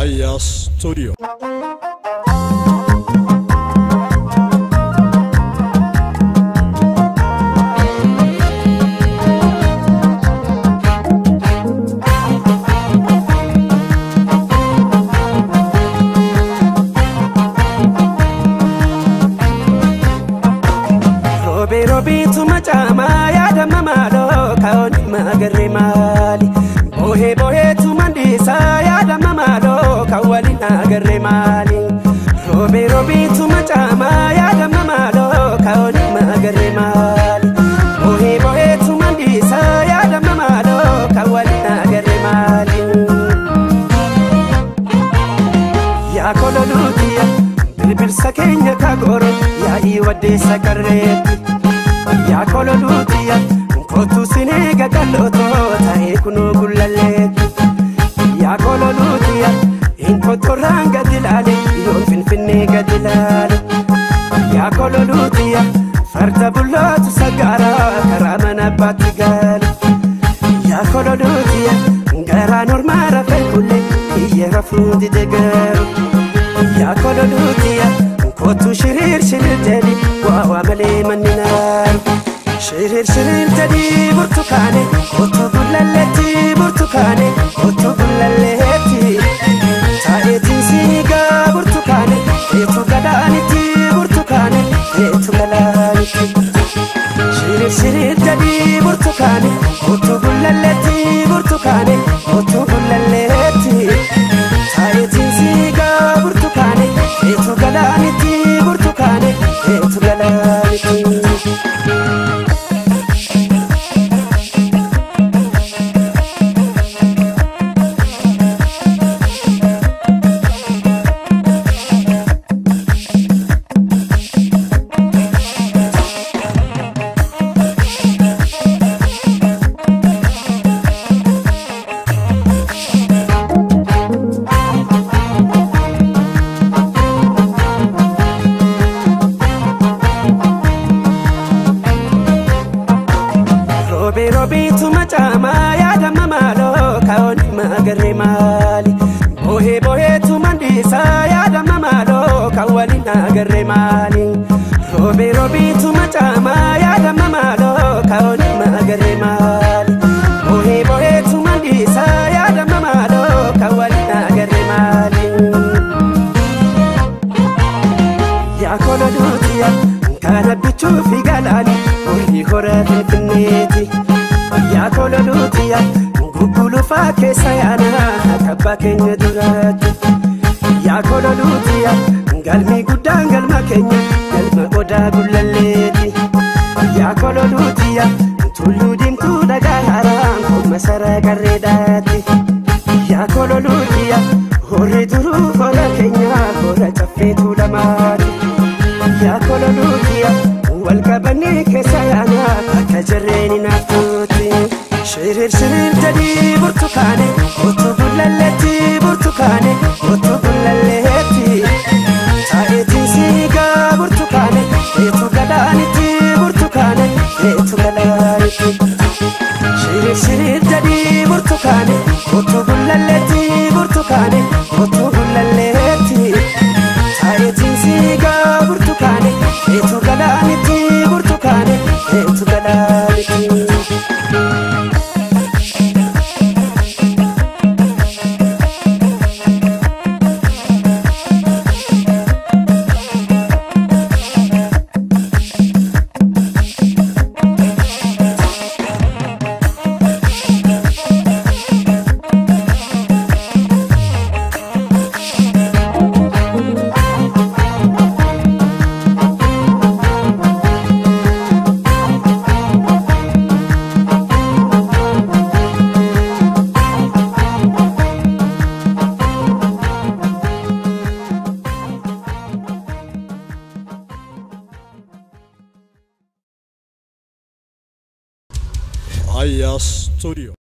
Aya Studio. Robe robitu machama yaada mamalo kaoni magarre mali bohe bohe tu mandisa yaada mamalo kawali nagarre mali robe robitu machama yaada mamalo kaoni magarre mali bohe bohe tu mandisa yaada mamalo kawali nagarre mali ya kololutia bilbilsa keenya kagoro yaa'ii waddeessa qarreetti yaa kololuutiya kootu sineega qal'ootoo ta'ee kunoo gullalleetti yaa kololuutiya inkotorraan gadi laale yoon finfinnee gadi laale yaa kololuutiya farda bullootu saggaara karaa mana abbaatti gaale yaa kololuutiya garaa normaa rafee kulle kiyya rafuu dide garuu yaa kololuutiya kootu shiriir shiriir jedhi waa malee manni naaru shiriir shiriir jedhi burtukaane kootu gullalleetti burtukaane kootu gullalleetti taa'eetiin siigaa burtukaane eetu galaanitti burtukaane eetu galaanitti shiriir shiriir jedhi burtukaane kootu gullalleetti burtukaane kootu gullalleetti taa'eetiin siigaa burtukaane eetu galaanitti burtukaane eetu galaanitti. Robe robitu machama yaada mamalo kaoni magarre mali bohe bohe tu mandisa yaada mamalo kawali nagarre mali robe robitu machama yaada mamalo kaoni magarre mali bohe bohe tu mandisa yaada mamalo kawali nagarre mali yaa kololuutiya kana bichuu fi galaani horii hora finfinneeti yaa kololuutiya gugulufaa keessa yaana kabbaa keenya duraatti yaa kololuutiya galmi guddaan galma keenya galma odaa gullalleeti yaa kololuutiya tulluu diimtuu dhagaa haraan masara qarreedhaati yaa kololuutiya horii duruu hora keenya hora caffeetu lamaati yaa kololuutiya wal qabannee keessa yaana akka jarreen naaftuuti shiriir shiriir jedhi burtukaane kootu gullalleetti burtukaane kootu gullalleetti taa'eetiin siigaa burtukaane eetu galaanitti burtukaane eetu galaanitti shiriir shiriir jedhi burtukaane kootu gullalleetti burtukaane kootu gullalleetti taa'eetiin siigaa burtukaane eetu galaanitti burtukaane eetu galaanitti. Aya Studio.